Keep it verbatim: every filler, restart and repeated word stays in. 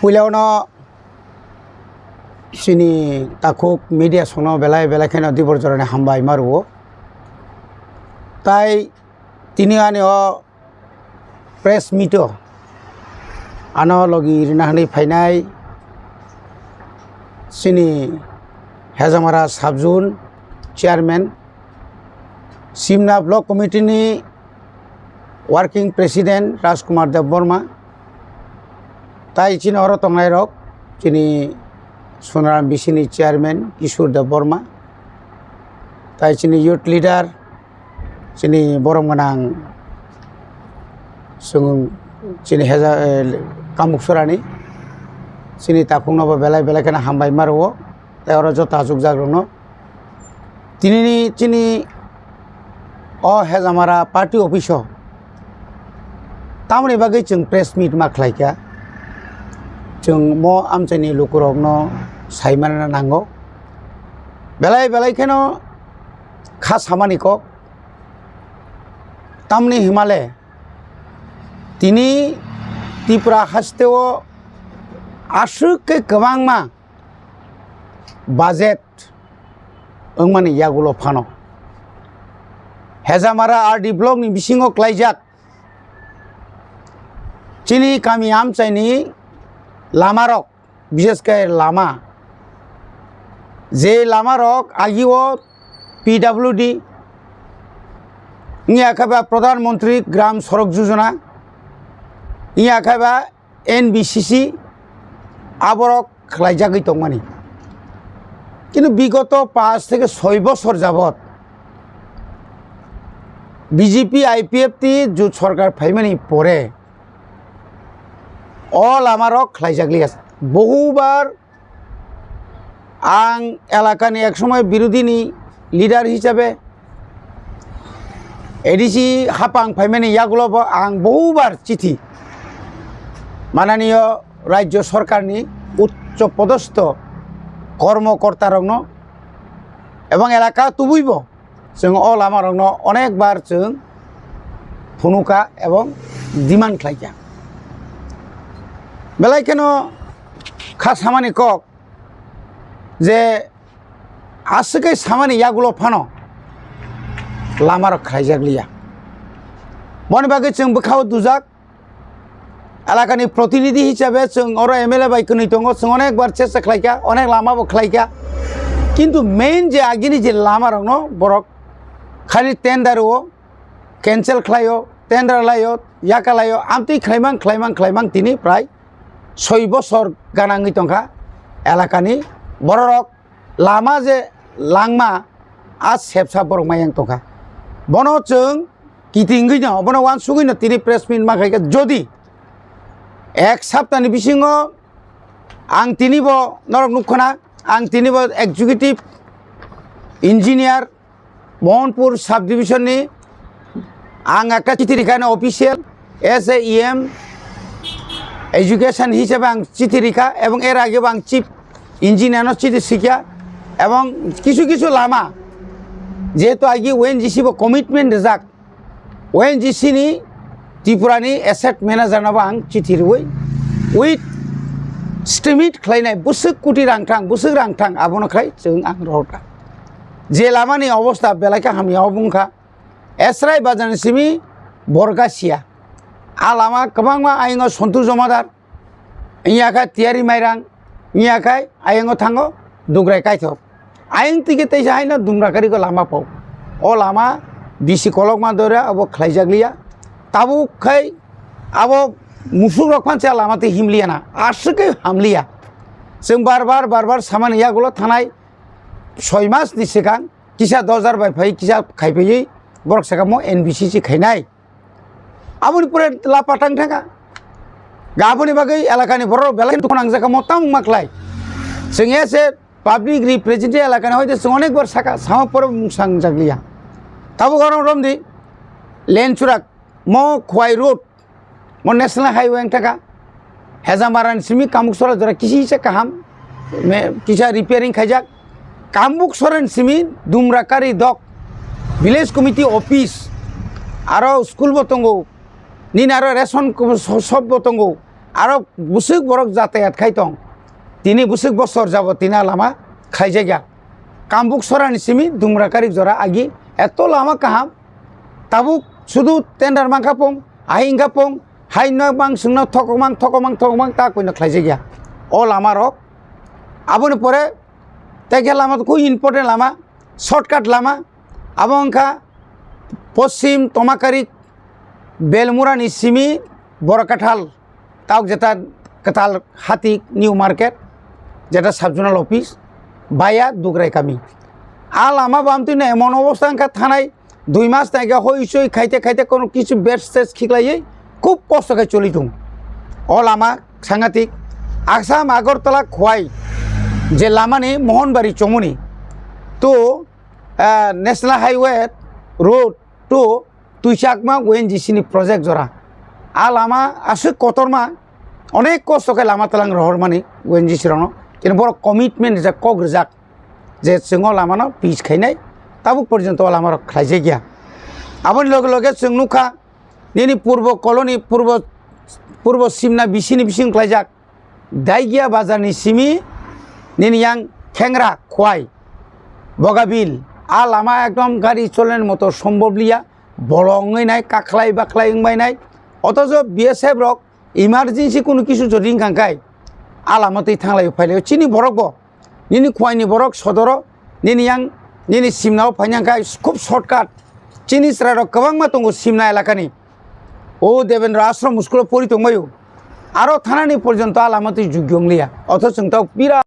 Puila ono chini takhuk media songno belai belai kheno dibor jorani hambai ma rwo. Tai tini ani o press meet o ano logi rina hwnwi phainai chini Hejamara sub zone chairman, Simna block committee ni working president Rajkumar Debbarma, tai chini oro tongnai rok chini Sonaram B C ni chairman Kishore Debbarma, tai chini youth leader chini borom gwnang chwng chini heja, eh, Kamuksurani chini takhukno bo belai belai kheno hambai ma rwo, tai oro joto achukjak rokno. Tinini chini o Hejamara party office o tamoni bagwi chwng press meet ma khlaikha, chwng mo amchaini lukurokno saimana nango. Belai belai kheno kha samani kok. Tamni himale tini Tripura hasteo aswk khe kwbangma budget wngmani yagulo phano Hejamara R D block ni bisingo klaijak chini kami amchaini lamarok, bishesh khe lama, je lamarok agio P W D, wngya khe ba Pradhan Mantri Gram Sadak Yojana, wngya khe ba N B C C, aborok khlaijagwi tongmani. Kintu bigoto paanch theke soi bosor jabot B J P I P F T jut sorkar phaimani pore o lamarok khlaijakliya. Bohubar ang elakani ek somoy birodhini leader hisabe A D C hapang phaimani yagulo bo ang bohubar chithi mananiyo rajyo sorkarni uccho podostho kormokortarokno ebong elaka tubuibo chwng o lamarokno onekbar chwng phunukha ebong demand khlaikha. Belai kheno kha samani kok je aswk khe samani yagulo phano lamarok khlaijakliya. Boni bagwi chwng bwkhao dujak, elakani protinidhi hisabe chwng oro M L A bai kwnwi tongo, chwng onekbar chesta khlaikha, onek lama bo khlaikha, kintu main je agini je lamarokno borok khali tender o cancel khlaio, tender laio, yaka laio, amtwi khlaimang, khlaimang, khlaimang tini prai soi bosor gana wngwi tongkha elakani bororok. Lama je langma a sepsa borok mayang tongkha. Bono chwng kitingwi no, bono uansugwi no tini press meet ma khaikha. Jodi ek saptani bisingo ang tini bo norok nukkhana, ang tini bo executive engineer Mohanpur subdivision ni ang ekta chithi rikha official as a E M education hisabe ang chithi rikha ebong er age bo ang chief engineer no chithi sikha ebong kisu kisu lama jehetu agi O N G C bo commitment rijak, O N G C ni Tripura ni asset manager no bo ang chithi rwi with estimate khlainai bwswk koti rang thang, bwswk rang thang abono khlai chwng ang rohorkha. Je lama ni obostha belai khe hamya obo wngkha. Esrai bazar ni simi Borgasia. A lama kwbangma ayingo Sontu Jomadar, wngya khe Tiyari Mairang, wngya khe ayingo thango Dugrai Kaithok. Aying tike teisa haino Dumrakari ko lama pao. O lama bisi kolokma dora abo khlaijakliya. Tabuk khai abo musuk rok phansa lama tei himliya na. Aswk khe hamliya. Chwng bar bar, bar bar samani yagulo thanai soi mas ni swkang kisa dos hajar bai phai kisa khai phaiwi borok saka mo N B C C khainai. Aboni pore lapa tang thangkha. Aboni bagwi elakani borok belai dukhu nangjakha mo tamo wngma khlai. Chwng ya se public representative elakani hoite chwng onek bar saka, sama pore mung sangjakliya. Tabuk oro romdi Lenchura mo Khwai road mo national highway wng thangkha. Hejamara ni simi Kamuksora jora kisi se kaham me-, kisa repairing khaijak. Kamuksora ni simi Dumrakari dok village committee office aro school bo tongo. Nini aro ration ko-, so-, shop bo tongo. Aro bwswk borok jatayat khai tong, tini bwswk bosor jabo tini a lama khlaijakya. Kambuk sorani simi Dumrakarik jora agi eto lama kaham, tabuk sudu tender mankha pong, ahai wngkha pong, hai no mang swngno thokok mang, thokok mang, thokok mang, ta koino khlaijakya o lama rok. Aboni pore tei khe lama kho important lama, shortcut lama, abo wngkha Poschim Tomakarik Belmurani simi Borakathal, tauk jeta Katal Hatik New Market, jeta Sub Zonal Office, baya Dugrai kami. A lama bamtwi no emon obostha wngkha thanai dui mas taiga hoi soi khaite khaite kono kisu bed stage khiklaiwi khub kosto khe choli thung. O lama sangatik Assam Agartala Khwai je lamani Mohanbari chomuni to, ah, National Highway Road to Tuichakma O N G C ni project jora. A lama aswk kotorma, onek kosto khe lama tlang rohormani O N G C rokno. Kini borok commitment rijak, kok rijak je chwng o lamano pitch khainai, tabuk porjonto o lamarok khlaijakya. Aboni loge loge chwng nukha, nini purbo colony, purbo, purbo simna bisini bising khlaijak. Daigia bazarni simi nini yang Khengra Khwai, Bogabil, a lama ekdom gari cholani moto somboblia, bolong wngwi nai, kakhlai bakhlai wngbai nai. Otojo B S F rok emergency kunu kisu jodi wngkha khe a lama twi thanglai phailai. Chini borok bo, nini Khwaini borok sodoro, nini yang, nini simnao phaina khe khub shortcut. Chini chwrairok kwbangma tongo simna elakani. O Devendra Ashram school-o pori tongbaio. Aro thanani porjonto a lama twi jugyo wngliya. Otho chwng tok pira